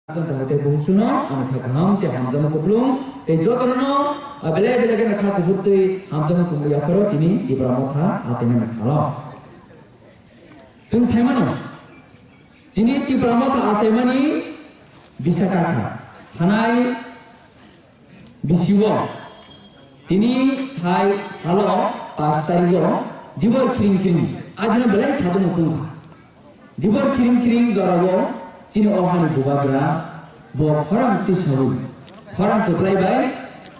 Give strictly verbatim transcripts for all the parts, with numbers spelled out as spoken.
Chwng tongwi tei bung chwngno ani kha kaham tei hamjakma kuplung tei jotono, ah, belai belai kheno kha kuphur tei hamjakma kuplung yapharo tini Tipra Motha achaimani salo. Chwng saimano, chini Tipra Motha achaimani bisa kakha thanai bisio tini hai salo pash tarigo dibor khiring khiring adino belai sadung tongkha. Dibor khiring khiring jorao chini o hani bubagra bo khorang tisawi, khorang kwplai bai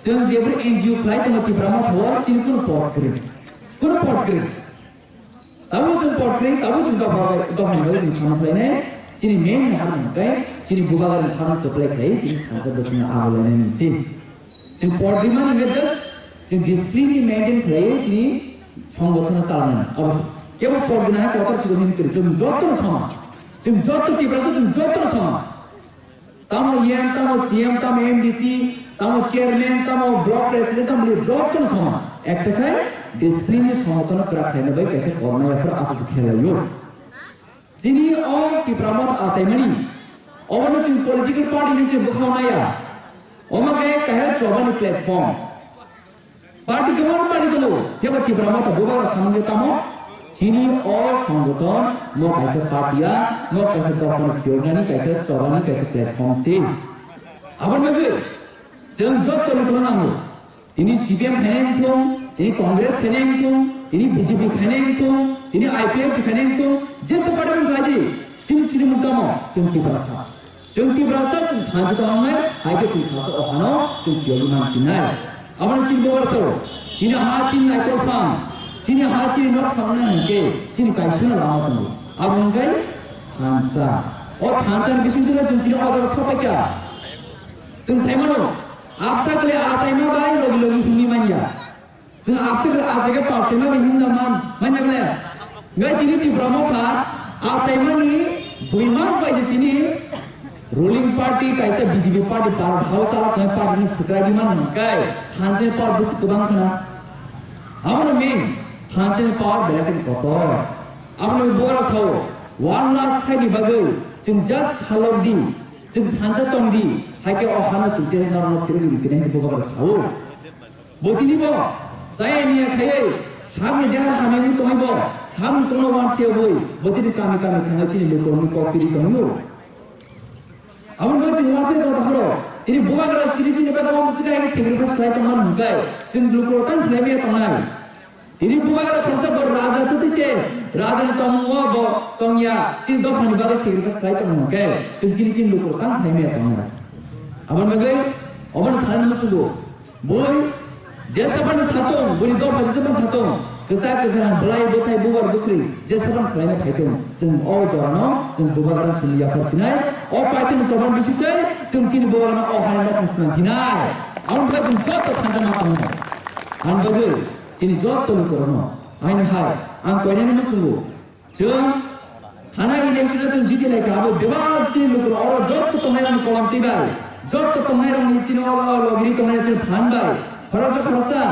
chwng jephru N G O khlai tongo Tipra Motha o chini kunu pot kwrwi, kunu pot kwrwi. Tabuk chwng pot kwrwi, tabuk chwng dopha bai, dophani bai chwng samung khlainai, chini main ni hamung khe chini bubagra ni khorang kwplai khlai chini thansa bwswng abo lainai ni si. Chwng pot rimani hwnkhe just chwng discipline ni maintain khlaiwi chini songothono chalanani. Abo se. Kebo pot gwnang hai kotor chikon hini kwrwi. Chwng jotono sama. Chwng joto Tiprasa chwng jotono sama. Tamo E M, tamo C M, tamo M D C, tamo chairman, tamo block president, tamo leader, jotono sama. Ekta khai discipline ni songothono kwrak khlaina bai kaisa korma yaphar aswk khe laio. Chini o Tipra Motha achaimani, obono chwng political party hinwi chwng bwkhao naiya. Omo khe kaisa chobani platform. Party kwbangma party tongo, phiya ba Tipra Motha bubagra samung khe tamo? Chini o songothono kaisa party ya, no kaisa dophani phiyoknani kaisa chobani kaisa platform se. Aboni bagwi chwng joto ni kono nango. Tini C P M khainai wngthung, tini Congress khainai wngthung, tini B J P khainai wngthung, tini I P F T khainai wngthung, jesa party wng khlai di, chini chini mung tamo, chwng Tiprasa. Chwng Tiprasa, chwng thansa tongmani, hai khe chwng salsa o hano, chwng phiyogwi man phinai. Abono chini bubagra sao, chini ha chini naikol phang, chini ha chini nok phang wngna hinkhe, chini kaisuna lama tongo. Abo wngkhe thansa. O thansa ni bising twi chwng tini o jaga sopaikha. Chwng saimano, absa kle achaima bai logi logi himwi manya. Chwng absa kle achaikhe pasaima bai himda man, manya kle. Ngai tini Tipra Motha achaimani dui mas bai je tini ruling party kaisa B J P party par dhao chalak nai party ni swkrai di man kai thansa par bwswk kwbang khna. Abono main thansa ni power belai khe kotor. Abono bubagra sao one lakh khai ni bagwi chwng just khalok di, chwng thansa tong di, hai khe o hano chwng tei norok no phirwi riphinai hinwi bubagra sao. Bo tini bo chaya niya khaiwi sakni deha hamya wngwi tongwi bo sakni kokno wansi wngwi bo tini kami kami thangwi chini lukurokni kok piri tongwi o. Aboni bagwi chini wansi tongwi takhoro tini bubagra tini chini bagwi omo swkang sacrifice khlai tongmani hwnkhe chini lukurok tang khlai maya tongnai. Tini bubagra khoroksa bo raja twtwi se, raja ni tongmung o bo tongya, chini dophani bagwi sacrifice khlai tongmung hwnkhe chwng tini chini lukurok tang khlai maya tongnai. Aboni bagwi obono sanani muchungo. Bui jesa phano satung, buni dopha jesa phano satung, kwchak kwkhrang, bwlai bwthai, bubar bwkhrwi, jesa phano khlaina phaitung. Chwng o jorano chwng bubagrano chwng yaphar sinai, o paithakni choban bisitwi chwng chini bubagrano o hani nokni swnam phinai. Aboni bagwi chwng joto thansa ma tongo. Aboni bagwi chini joto lukurokno aini hai ang koinani muchungo. Chwng thanai election o chwng jiti lai kha, abo bebak chini lukurok oro joto tongnairokni kolam twi bai, joto tongnairokni chini oro logiri tongnai chini phan bai, khoroksa khoroksa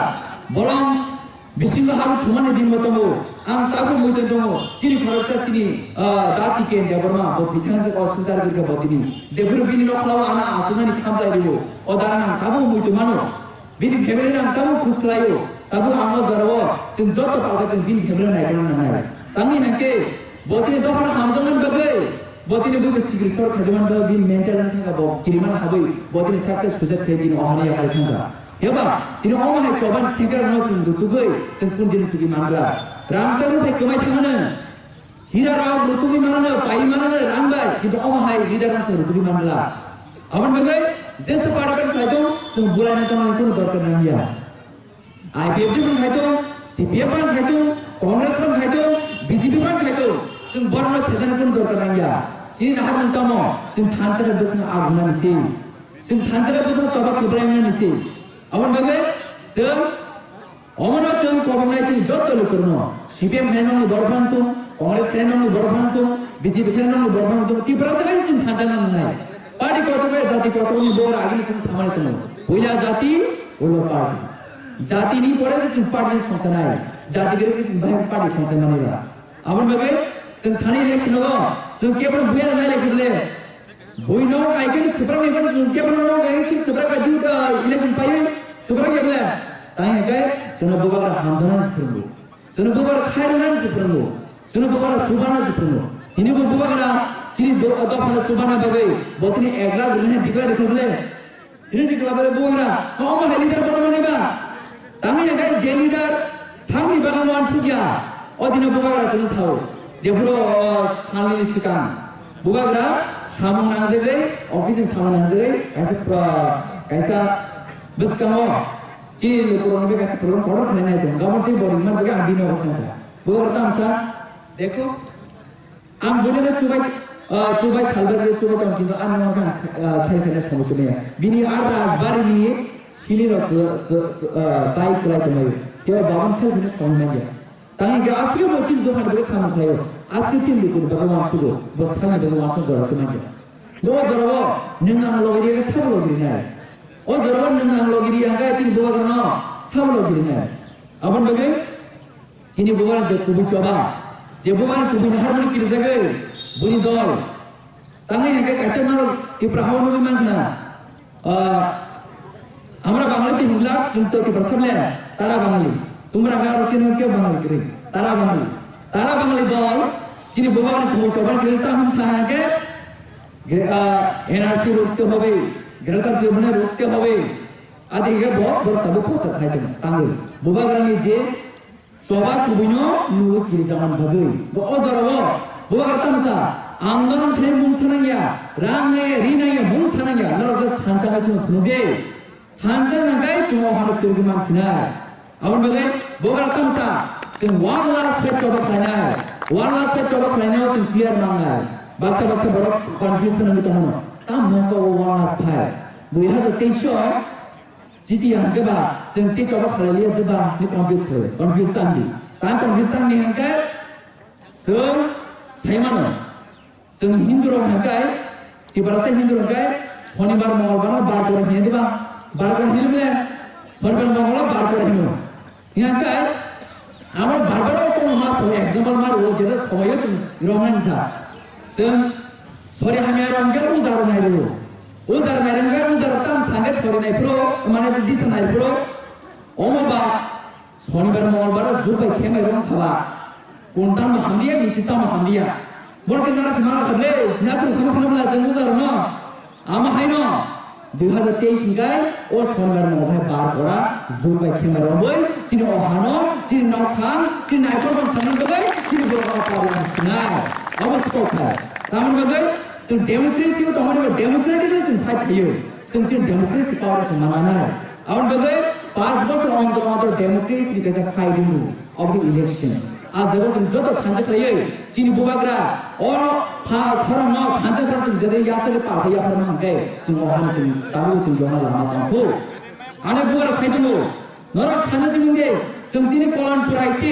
bolong bisingo habo thumani din bo tongo. Ang tabuk muitu tongo, chini khoroksa chini, ah, dati Ken Debbarma, bo bithang se o swngchar birka bo tini. Jephuru bini nokhlao ano achuknani khamtai rio, o dana ang tabuk muitu mano. Bini family rang tabuk khus khlaio, tabuk ang o jorao chwng joto palka chwng bini family naikhe nangnai. Tamni hwnkhe bo tini dophano hamjakmani bagwi, bo tini buikhe sikiri sor khaijakmani bagwi bini mental wngkha bo kirimani habwi bo tini success success khe bini ohani yakarwi thangkha. Heba tini omo hai choban sengkrak no chwng rutugwi chwng kun din tugwi mangra. Rangchak rwphai kwmai thangmano. Hira rok rutugwi manano, pai manano rang bai, kintu omo hai leader rok se rutugwi manla. Aboni bagwi jesa party khlai tong, chwng bulai na tongmani kono dorkar nangya. I P F T ban khlai tong, C P M ban khlai tong, Congress ban khlai tong, B J P ban khlai tong, chwng borokno sejani kono dorkar nangya. Chini naharmung tamo, chwng thansa bai bwswng agunani se. Chwng thansa bai bwswng choba kwblainani se. Aboni bagwi chwng Omono chwng koboknai chini joto lukurokno, C P M khainai nokni borok phano thung, Congress khainai nokni borok phano thung, B J P khainai nokni borok phano thung, Tiprasa bai chwng thansa nangnai. Party kotor bai jati kotorni borok agini chwng samani tongo. Puila jati, ulo party. Jatini pore se chwng party songsanai. Jati kwrwi khe chwng bahai party songsanmani ba. Aboni bagwi chwng thani election o chwng kebro buya nai le kheble. Buino kaikhani Siprak ni ban sung kebra no gai si siprak ka diu ka election pai siprak ya bla. Tang ya kai sino bubagra hamjana ni siprak. Sino bubagra khairana ni siprak. Sino bubagra chubana ni siprak. Ini bu bubagra chini do do phana chubana bagai botini ekla gurine dikla dikla bla. Ini dikla bla bubagra ko ma leader bora mane ba. Tang ya kai je leader samni bagan wan sugya. O dino bubagra sino sao. Jebro salni sikang. Bubagra samung nangjagwi, office ni samung nangjagwi, kaisa pro-, kaisa bwskango chini lukurokni bai kaisa program kotor khlainai tongo. Gabon tei body man bagwi ang bini obo khlainai. Bubagra tamsa, dekho, ang bini bai chubai, ah, chubai salbai chubai tong, kintu ang nang kha, ah, khai khai samung chumaya. Bini ar rajbari ni sini rok, ah, ah, ah, bai kwlai tongmai. Kebo babang khai khai samung manya. Tang hingke aswk bo chini dophani bagwi samung khlaio. Aswk chini lukurokni bagwi uansukgo. Bo sakni bagwi uansuk jora se manya. Bo jorao nwng ang logi riya sabo logi rinai. O jorao nwng ang logi riya hingke chini bubagrano sabo logi rinai. Aboni bagwi chini bubagra je kubui choba. Je bubagra kubui naharmani kirijagwi buni dol. Tangwi hingke kaisa norok Tipra hao nugwi mankha na, ah, আমরা বাঙালি তো হিন্দুরা, কিন্তু ত্রিপুরা সামনে তারা বাঙালি। তোমরা আগে আরো চিনো কেউ বাঙালি করে? তারা বাঙালি। তারা বাঙালি দল, যিনি বোবাগানে তুমি চবার করে, তা हम সাহাকে, এনআরসি রুখতে হবে, গ্রেটার ত্রিপুরা রুখতে হবে। আদিকে বড় বড় তাবু পৌঁছা খাইতে না, তাঙ্গুল। বোবাগানি যে Choba kubuino nugwi kirijakmani bagwi. Bo o jorao bubagra tamsa, ang norok thani mung sanangya, rang nangya, ri nangya, mung sanangya, norok just thansa nai chwng phunukdi. Thansa nangkhe chwng o hano phirogwi mankhinai. Aboni bagwi bubagra tamsa, chwng one last page choba khlainai. One last page choba khlainai chwng clear mangnai. Baksa baksa borok confuse khwnwi tongo. Tamo khe o one last page. Dui hazar teis o Chiti hingke ba, chwng tei choba khlai liya de ba, ni confuse khlai, confuse tang di. Tang confuse tang ni hingke, chwng sai mano. Chwng Hindu rok hingke, Tiprasa Hindu rok hingke, Shonibar Mongolbar no bar kora hino de ba, bar kora hino de, Shonibar Mongolbar bar kora hino. Hingke, Amo barbar o kong ma sori example ma rwo, jeta somoyo chwng romnani sa. Chwng sori hamya romkhe ujar nai rwo. Ujar nai romkhe ujar tam sange sori nai phro, mane disa nai phro. Omo ba Shonibar Mongolbar o jurbai khemai rom khaba. Kuntan ma hamdiya, misi tam ma hamdiya. Borok khe nara se ma khable, nyatung sama khana bla chwng ujar no. Amo haino dui hazar teis hingkai o Shonibar Mongol hai bar kora jul bai khema romwi chini o hano, chini nokphang, chini naikolphang samani bagwi chini borok rok problem khnai. Abo se kokthai. Tamoni bagwi chwng democracy o tongmani ba democratic o chwng fight khaio. Chwng chini democracy power chwng mananai. Aboni bagwi panch bosor ontor ontor democracy ni kaisa fight wngo. Of the election. A jaga chwng joto thansa khlaiwi chini bubagra o pha khorang no thansa khorang chwng jere yasari pal khe yaphar ma hwnkhe chwng o hano chwng tabuk chwng yongna lama tong kho. Ani bubagra sai tongo, norok thansa chwng de chwng tini Kolanpur I C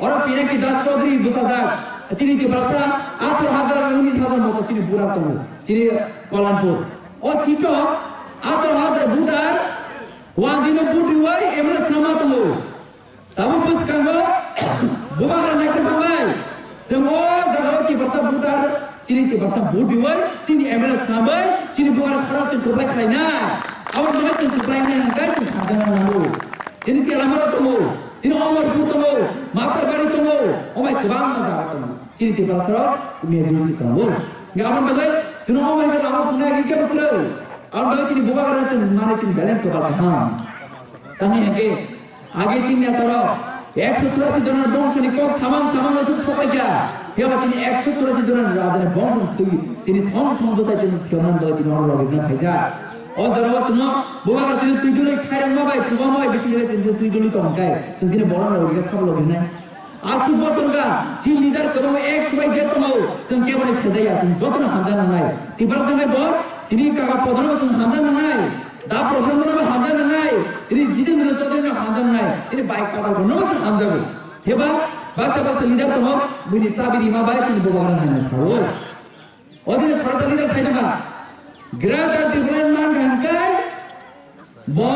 oro Pinaki Das Chaudhary bwsajak chini Tiprasa atharo hajar unis hajar moto chini bubagra tongo chini Kolanpur. O seat o atharo hajar voter wanjino vote riwi M L A swnamma tongo. Tabuk bwskango bubagra naikhe thangnai. Chwng o jagao Tiprasa voter, chini Tiprasa vote riwi, chini M L A swnamwi, chini bubagra khorang chwng kwplai khlainai. Abo no chwng kwplainai hwnkhe chwng thangjana nango. Tini Telamara tongo, tini Amarpur tongo, Matarbari tongo, omo hai kwbangma jaga tongo. Chini Tiprasa rok majority tongo. Hwnkhe aboni bagwi chwngno omo hai khe lama phungnai hwnkhe kebo kwrwi. Aboni bagwi chini bubagra chwng mane chini belai kwbal kaham. Tamni hwnkhe Age chini netarok ekso churasi jona bongso ni kok samang samang aswk sopaikha. Phiya ba tini ekso churasi jona raja ni bongso ni thwi tini thong thong bwsai chini phiya man bai tini oro rogwi na phaijak. O jora o chwngno bubagra chini twi dului khairokma bai chubama bai bising bai chini twi dului tong kai. Chwng tini borok rogwi sabo rogwi nai. Aswk bosor ga chini leader kwbangma X Y Z tongo. Chwng kebo ni sejaya chwng joto no hamjak nangnai. Tiprasa hwnkhe bo tini kaka Podor bo chwng hamjak nangnai. Da Prashanto no hamjak nangnai, tini Jitendra Chaudhary no hamjak nangnai, tini bai patal no hamjago. Heba baksa baksa leader tongo, buini chabi rima bai tini bubagra hwnwi sao. O dini khoroksa leader sai tongkha. Greater Tipraland man kha hwnkhe bo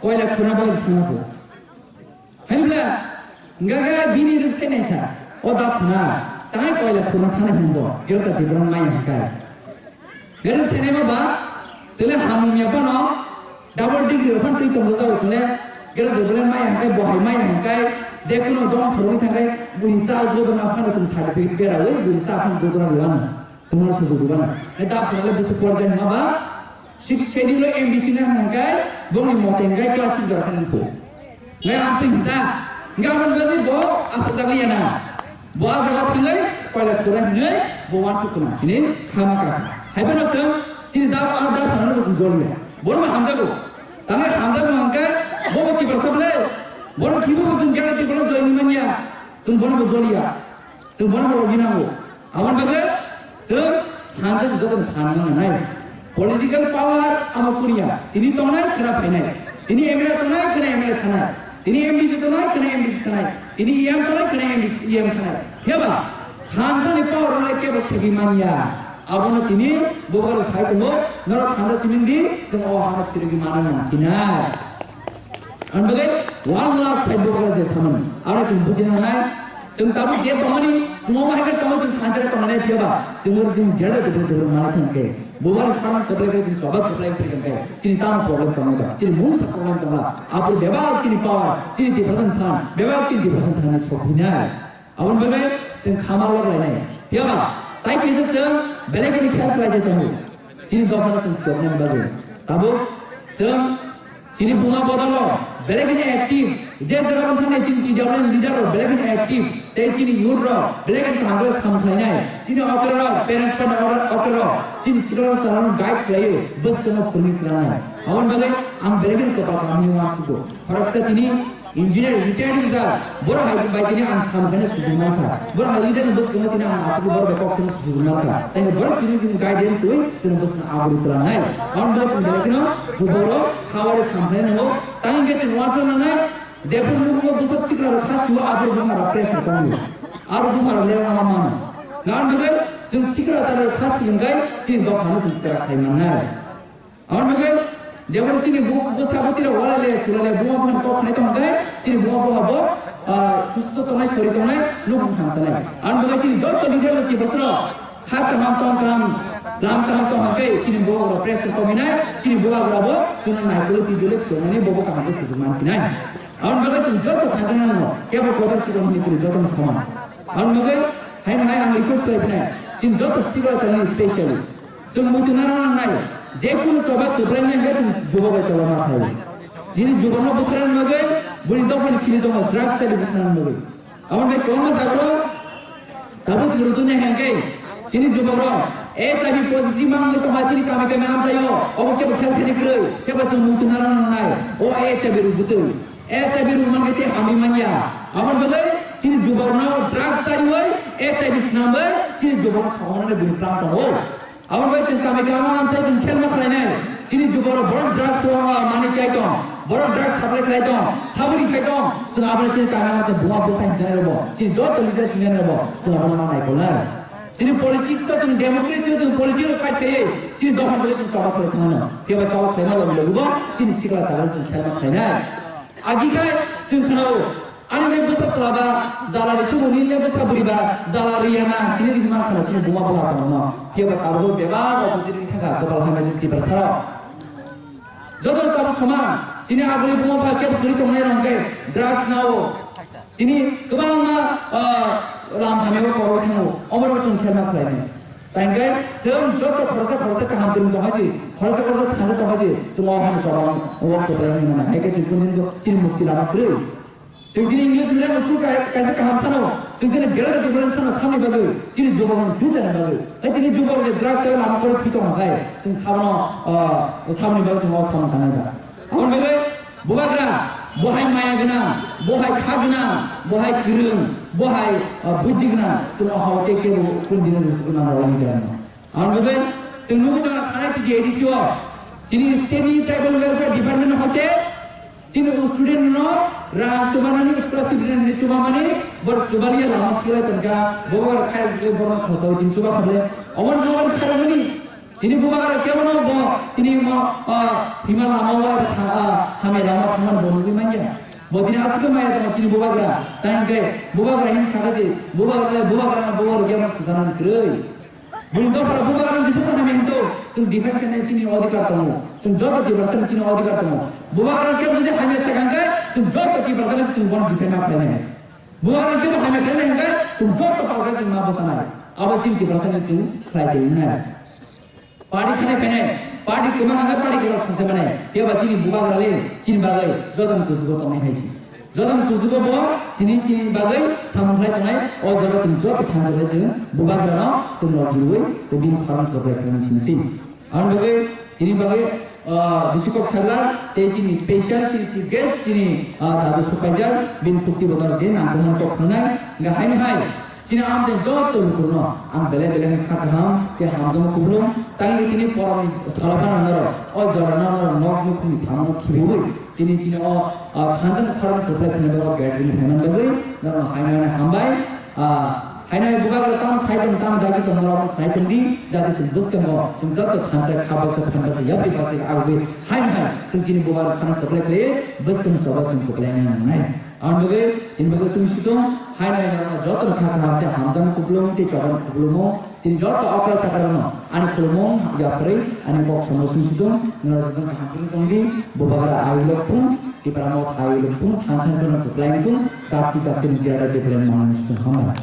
koila khurna bagwi thangna pho. Hwnbla, hwnkha khe bini rwk sai naikha, o da phuna, tai koila phurna thani hwnbo, Greater Tipraland maya hwnkha. Rwk sai naima ba, Chwle hamung ya phano double degree rok phano twi tongo jao chwle. Gera de bole mai hangkai, bohai mai hangkai, je kuno dong sorwi thangkai, bini chal bodol na phano chwng certificate bera wi, bini cha phano bodol na rwano. Chwngno sujuk rwano. E da phano le bwswk porjai hwnba, six schedule o M D C na hangkai, bongni mote hangkai class six jora phano nangkho. Ngai ang sing ta. Ngai ang bani bo asa jagli ya na. Bo asa jagli thangwi koila khura hinwi bo wan sukuna. Ini khama ka. Hai bono chwng chini da a da phano bo chwng joliya. Bono ma hamjago. Tangai hamjago hangkai bo bo tibra sable. Bono kibo bo chwng gela tibra join manya. Chwng bono bo joliya. Chwng bono bo logi nango. Aboni bagwi chwng thansa se joto thanna nangnai. Political power amo kuria. Tini tongnai khwna phainai. Tini M L A tongnai khwna M L A thanai. Tini M D C tongnai khwna M D C thanai. Tini E M tongnai khwna M D C, E M thanai. Phiyaba thansa ni power rok kebo segwi manya. Abono tini bokaro sai tongo. Norok thansa simi di chwng o hano phirigwi manna nang thinai. Ang bagwi one last fight bo kala je samani. Aro chwng buji nangnai. Chwng tabuk je tongmani, chwng omo hai khe tongo chwng thansa khe tongnai phiya ba. Chwng oro chwng gera de de de mana thang khe. Bo bar pharma kwplai khe chwng choba kwplai phri khe. Chini tamo problem tongmani ba. Chini mungsa problem tongla. Apor bebak chini power, chini depression than, bebak chini depression than ni chok hinai. Aboni bagwi chwng khama lok lainai. Phiya ba, tai kisa chwng belai kheno khel khlai je tongo. Chini dophano chwng phiyoknani bagwi. Tabuk chwng chini buma bodolo belai kheno active. Je jaga thani chini T W F leader rok belai kheno active. Tei chini youth rok belai kheno kaham khe sam khlainai. Chini okra rok, parents pada okra rok, chini sikla rok chwla rok guide khlaio. Bwskangno phuruni klangnai. Aboni bagwi ang belai kheno kwpal kaham hinwi uansugo. Khoroksa tini engineer retired rijak, borok hai bai tini ang sam khaina sujung mankha. Borok hai leader ni bwskango tini ang aswk borok bai kok sani sujung mankha. Tei borok tini tini guidance wi chwng bwskang aboni twlangnai. Ang bo chwng belai kheno juborok hawari sam khaina nango. Tang hwnkhe chwng uansuk nangnai, jephru nukhungo bwsa sikla rok kha siwo aboni buma rok pressure tongo. Aro buma rok leng lama mano. Nang hwnkhe chwng sikla chara rok kha si hwnkhe chini dophano chwng kwrak khai mannai. Aboni bagwi jemon chini bu-, bwsa bwtwi rok walai le sulai le buma buphani kok khnai tong khe chini buma buha bo, ah, susto tongnai, sori tongnai, nukhung hamsanai. Aboni bagwi chini joto leader rok Tiprasa rok kha kaham tong kaham, lam kaham tong hwnkhe chini buma rok pressure kominai, chini buma rok bo chwngno naikolwi twi dole phiyoknani bobo kaham khe sujuk man phinai. Aboni bagwi chini joto thansa nang no kebo kotor chikon hini kuri joto no soman. Aboni bagwi hai hai ang request khlai phinai chini joto sikla channel specially. Chwng muitu nana nangnai, je kunu choba kwplai nai hwnkhe chwng jubo bai choba ma khlai. Chini jubokno bwtharna bagwi, buni dophani simi tongo drugs tei bwtharna bagwi. Aboni bai kwbangma jagao tabuk chwng rwtwi nai hwnkhe, chini jubokrok H I V positive ma wngwi tongkha chini kami kami amchaio, obo kebo khel khaini kwrwi, kebo chwng muitu nana nangnai, o H I V rwbwtwi. H I V rwmani tei hamwi manya. Aboni bagwi chini jubokno drugs chariwi, H I V swnamwi, chini jubokno samanani bini plan tongo. Aboni bai chwng kami kami amchai chwng khelma khlainai. Chini juborok borok drugs o, ah, mani chai tong, borok drugs supply khlai tong, saboni khai tong, chwng aboni chini kami amchai buma bwsa hinjani rwbo, chini joto leader sinjani rwbo, chwng abono ma naikolnai. Chini politics to chwng democracy o chwng politics o fight khlaiwi, chini dophani bagwi chwng choba khlai thangno. Phiya ba choba khlaima logi logi bo chini sikla chagwi chwng khelma khlainai. Agi khai chwng khnao, ani le bwsa chwla ba jala ri sugo, nini le bwsa bwrwi ba jala ri ya na, tini ri ma khna chini buma buma sa no. Phiya ba tabuk bebak rok bujiri thangkha, kwpal hamya chini Tiprasa rok. Joto tabuk soman, chini aguli buma ba kebo kwrwi tongnai rok khe drugs nao. Tini kwbangma, ah, lam hamya bo koro thango, omo rok chwng khelma khlai nai. Tangkhe chwng joto khoroksa khoroksa kaham kwrwng tong hai se, khoroksa khoroksa thangsa tong hai se, chwng o hano chobang o kwplai wngwi mano. Hai khe chwng kunu chini mukti lama kwrwi. Chwng tini English medium school kai-, kaisa kaham sano, chwng tini gera da development sano samni bagwi, chini jubok ni future ni bagwi. Hai tini jubok je drugs lama kwrwi phi tong hai, chwng sabono, ah, samni bagwi chwng o samung tangnai ba. Aboni bagwi bubagra, bo hai maya gwnang, bo hai kha gwnang, bo hai kwrwng, bo hai, ah, buddhi gwnang, chwng o hao tei kebo kunu dino rwtugwi nang rwani gwnang. Aboni bagwi chwng nugwi tongkha khanai twi A D C o. Chini state ni tribal welfare department hote chini student no rang chubanani scholarship rinani chubamani bor chubaliya lama khilai tongkha, bo bo khai jigwi borno khosoi tin chuba khable. Oboni oboni kharamani Tini bubagra kebono bo, tini mo, ah, hima lama o, ah, hamya lama thangmani bo nugwi manya. Bo tini aswk maya tongma chini bubagra. Tang khe bubagra hin sakha se, bubagra, bubagra na bubagra kebono sujanani kwrwi. Bini dophra bubagra jisuk hamya hinto, Chwng defend khainai chini odhikar tongo. Chwng joto Tiprasani chini odhikar tongo. Bubagra kebo jodi hamya sakha hwnkhe chwng joto Tiprasani chwng bono defend ma khlainai. Bubagra kebo hamya khlainai hwnkhe chwng joto palka chwng ma bwchanai. Abo chini Tiprasani chwng khlai tongwi nai. Party khanai phainai, party kwma hwnkhe party kwchak songchai manai. Kebo chini Bubagra le chini bagwi jotono kuchugo tongnai hai se. Jotoni kuchugo bo tini chini bagwi samung khlai tongnai, o jaga chwng joto thansa khlai chwng Bubagrano chwng rok riwi chwng bini khorang kwplai khlaina simi se. Aboni bagwi tini bagwi, ah, bisi kok sajak tei chini special chini chief guest chini, ah, Dadu Supaijak bini khukti bo norok de nangkukmani kok khnanai. Hwnkhe haino hai chini amtwi joto lukurokno ang belai belai khe kha kaham tei hamjakma kuplung. Tangwi tini porokni salo phano norok o jorano norok nok nukhungni samungno khibiwi tini chini o, ah, thansa ni khorang kwplai khlaina bagwi guide rini phaimani bagwi norokno haino haino hambai. Ah, haino hai Bubagra tamo sai tong tamo dagi tong norokno khnai tongdi, jate chwng bwskango chwng joto thansa kha baksa phan baksa yapri baksa agwi haino hai chwng chini Bubagra khorang kwplai khlaiwi bwskang choba chwng kwplai nangnai. Ang bagwi, in bagwi sung situng, hai nai nang joto kha kha te hamjam kuplung, te chobam kuplung, tin joto okra chakra no, ani khulumung, yapri, ani kok samo sung situng, nang joto kaham kung tong di, Bubagra ai lok phung, Tipra mo thai lok phung, than than kono kuplai phung, kap ki kap ki ni tiada de plan mang situng hamba.